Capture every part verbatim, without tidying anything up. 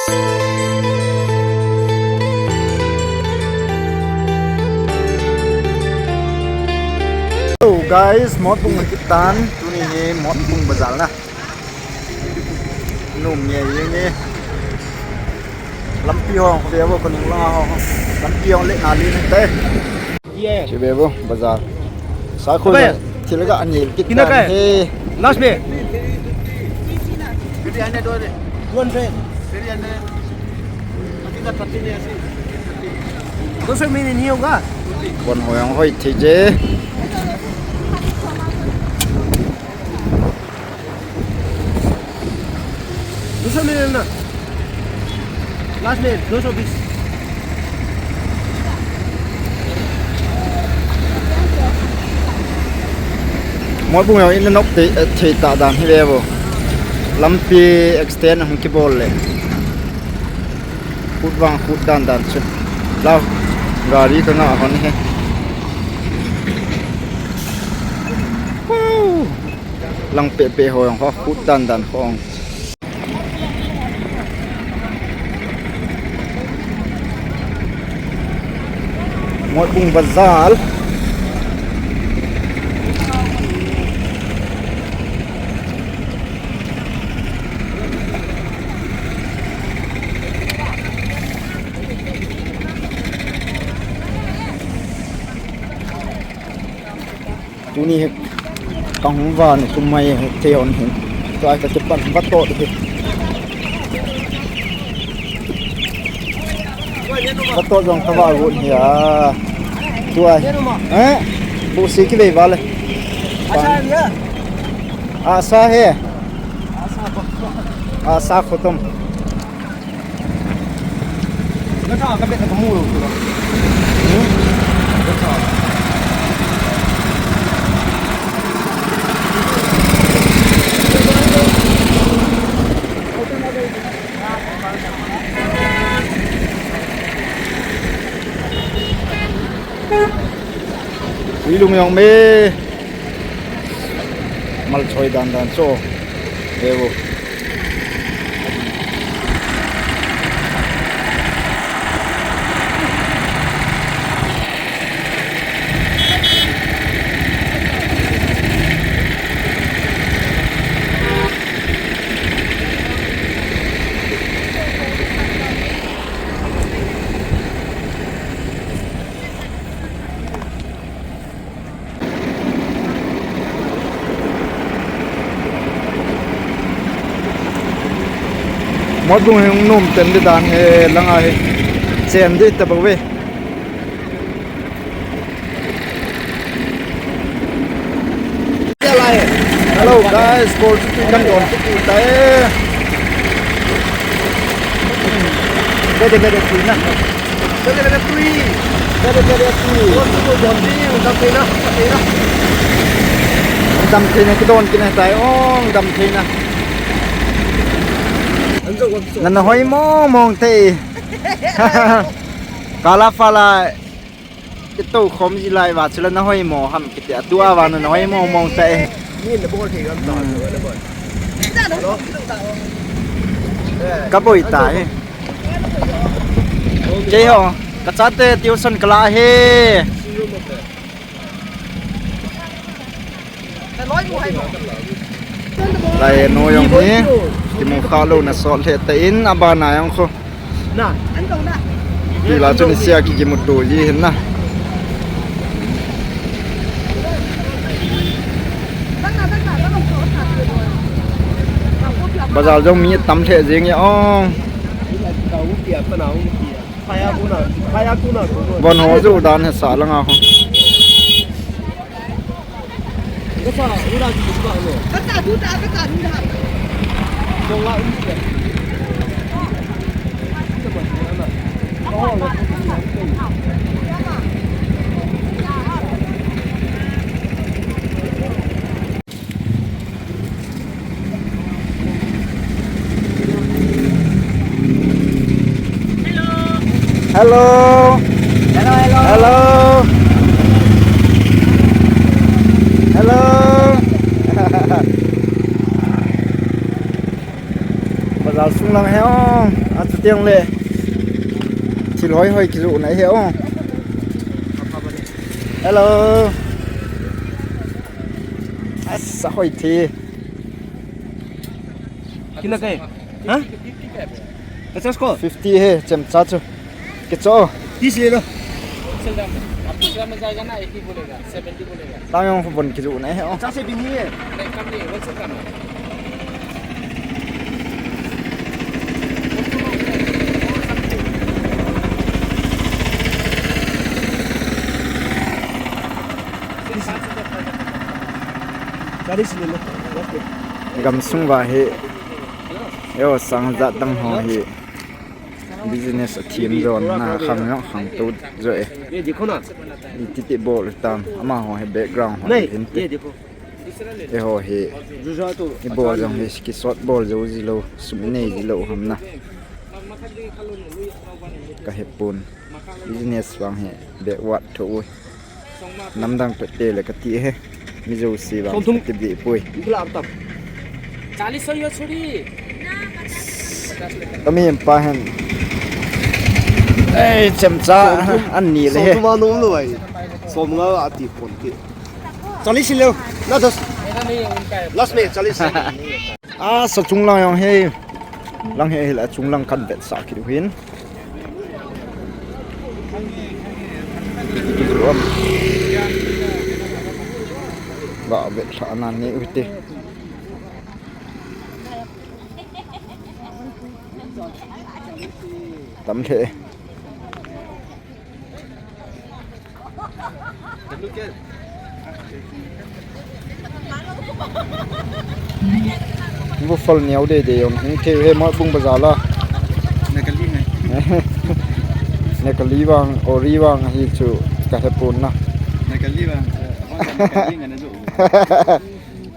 Hello guys, Motbung hung kit tan, tuni hi Motbung bazar na. Nom nge ye nge. Lampi ho, ve vo ko ning la ho. Lampi ho le na li ne te. Ye. Che ve vo, bazar. Sa ko. Abe. Thil ga ani kit tan he. Last me. Two hundred. दो सौ में नहीं होगा। Bon ho jong hoi thei je. दो सौ में लेना। Last में दो सौ बीस। Motbung jong in a nop te, eh, thei ta dan hi ve vo. Lampi extend hung kibol le. Khut vang khut dan dan chu. Lau. Gari ka nga hon he. Wow. Lang pe pe ho jong ho khut dan dan ho. Motbung bazar. Tuni hi kahung van kum mai hi thei hon hin. Tua ka kipan vatot hi. Vatot jong ka va gun hi a. Tua. Eh? Bu si ki vei vale. Asa hai. Asa khotom. Ui lung jong me. Mal choi dan dan cho. Evo. Motbung hi hung nom ten di dan he langa hi. Chen di ta bou ve. Hello guys, bol chu tui kan don chu tui ta e. Bede bede tui na. Bede bede tui. Bede bede tui. Bol chu don di, dam thei na, dam thei na. Dam thei na, kidon kit na tai ong, dam thei na. Na na hoi mong mong te. Kala phala. Kito khom ji lai va chula na hoi mo ham kiti a tua va na hoi mo mo ta e. Ni na bol thei gam ta na bol. Ka boi ta e. Kei ho, ka chate tuition kala he. Lai noi jong hi kimu kha lou na sol he ta in abana jong kho. Tila chun sia ki kimu tu ji hin na. Bazar jong mi tam the jing ya ong. Bon ho ju dan he sa langa ho. Hello. Hello, hello. Hello. Hello. Lal sung lang he o. Achu tiang le. Thil hoi hoi kijoh na he o. Hello. Asa hoi thi. कितना का है? हाँ? पचास को? Fifty he, chemcha chu. Kicho. तीस ले लो। होलसेल दाम है। आप दूसरा में जाएगा ना, एटी बोलेगा, सेवेंटी बोलेगा। Tang jong von kijoh na he o. पचास से भी नहीं है। नहीं, कम नहीं, होलसेल दाम है। चालीस ले लो, बस। Gamsung va hi, eiho sang jat dang ho hi business athem jona khang jong khangtou jo e. ये देखो ना। Iti ti bol tam, amaho hi background ho नहीं, hin ये ti. देखो। Eiho hi, दूसरा तो ibol jong hi kisot bol jo ji lou, sum nei ji lou ham na. Ka hepon. Business vang hi backward tho u. Namdang pet te le kati he. Mi jouse vang kati be poi. निकला अब तक। चालीस सौ यो छोरी। Kami pa hen. Ei, chemcha an ni le he. सौ तो मानो लो भाई। सौ मंगा आती कौन के। चालीस ही ले लो। ना दस। मेरा नहीं है, उनका है। लास्ट में चालीस। Asa chung lang jong hi. Lang hi hi la chung lang kan vetsah kit u hin. Ga vetsah na ni u te. Tam le. Bufal niau de de yong hung thei he Moibung bazar la. Nakali ngai. Nakali vang, ori vang hi chu ka hepon na. Nakali vang, eh, nakali ngai na jo.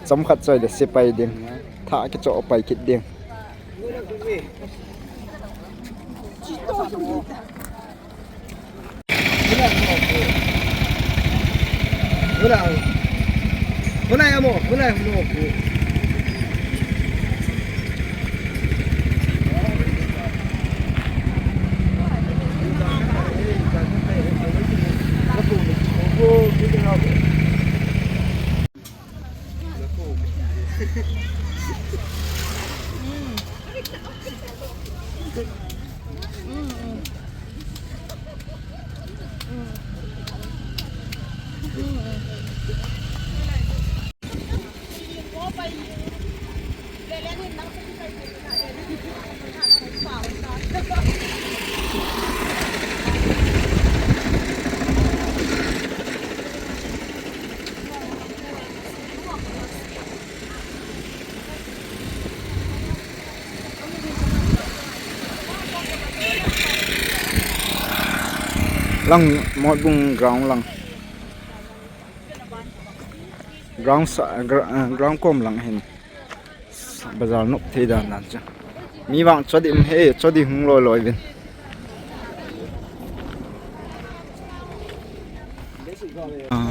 Chomkhat choi le sepai ding. Tha kicho pai kit ding. Lang Moibung ground lang. Ground sa, gra-, eh, ground kom lang hin. Bazar nop thei dan dan chu. Mi vang chodi um he, chodi hung loi loi vin. Ah.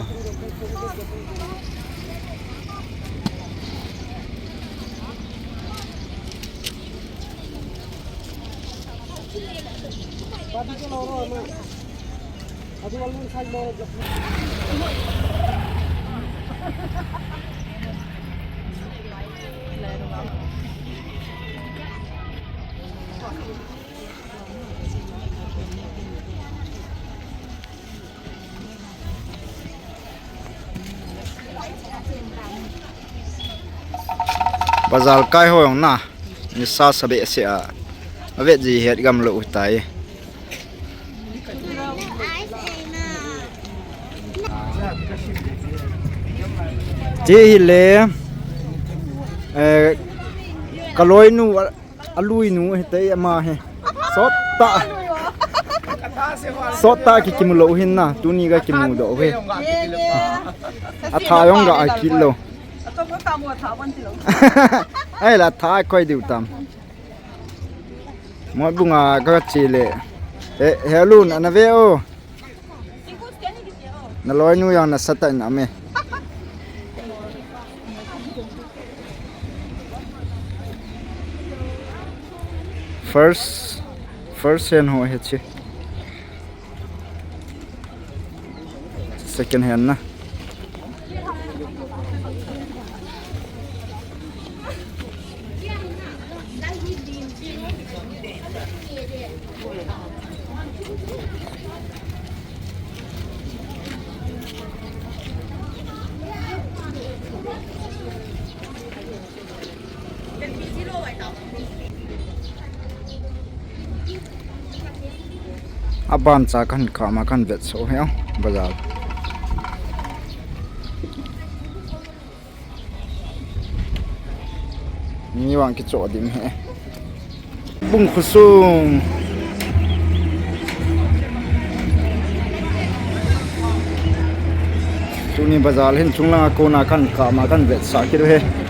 Bazar kai ho jong na, nisa sa behseh a, avet ji het gam lou tai. Che hi le, eh, ka loinu a, aluinu hi te ama hi. Sot ta. Sot ta ki kimu lou hin na, tuni ka kimu doh hi. Atha jong ga a kit lou. Ai la tha koi diu tam. Moibung a ka che le. Eh, hello, na, na ve o. Na loinu jong nasa tah in a um e. First, first hand ho hi chi. Second hand na. Aban cha kan kama kan vet so he bazar. Ni wang kicho dim he. Bung khosung. Tuni bazar hin chunglang a kona kan kama kan vet sa kit he.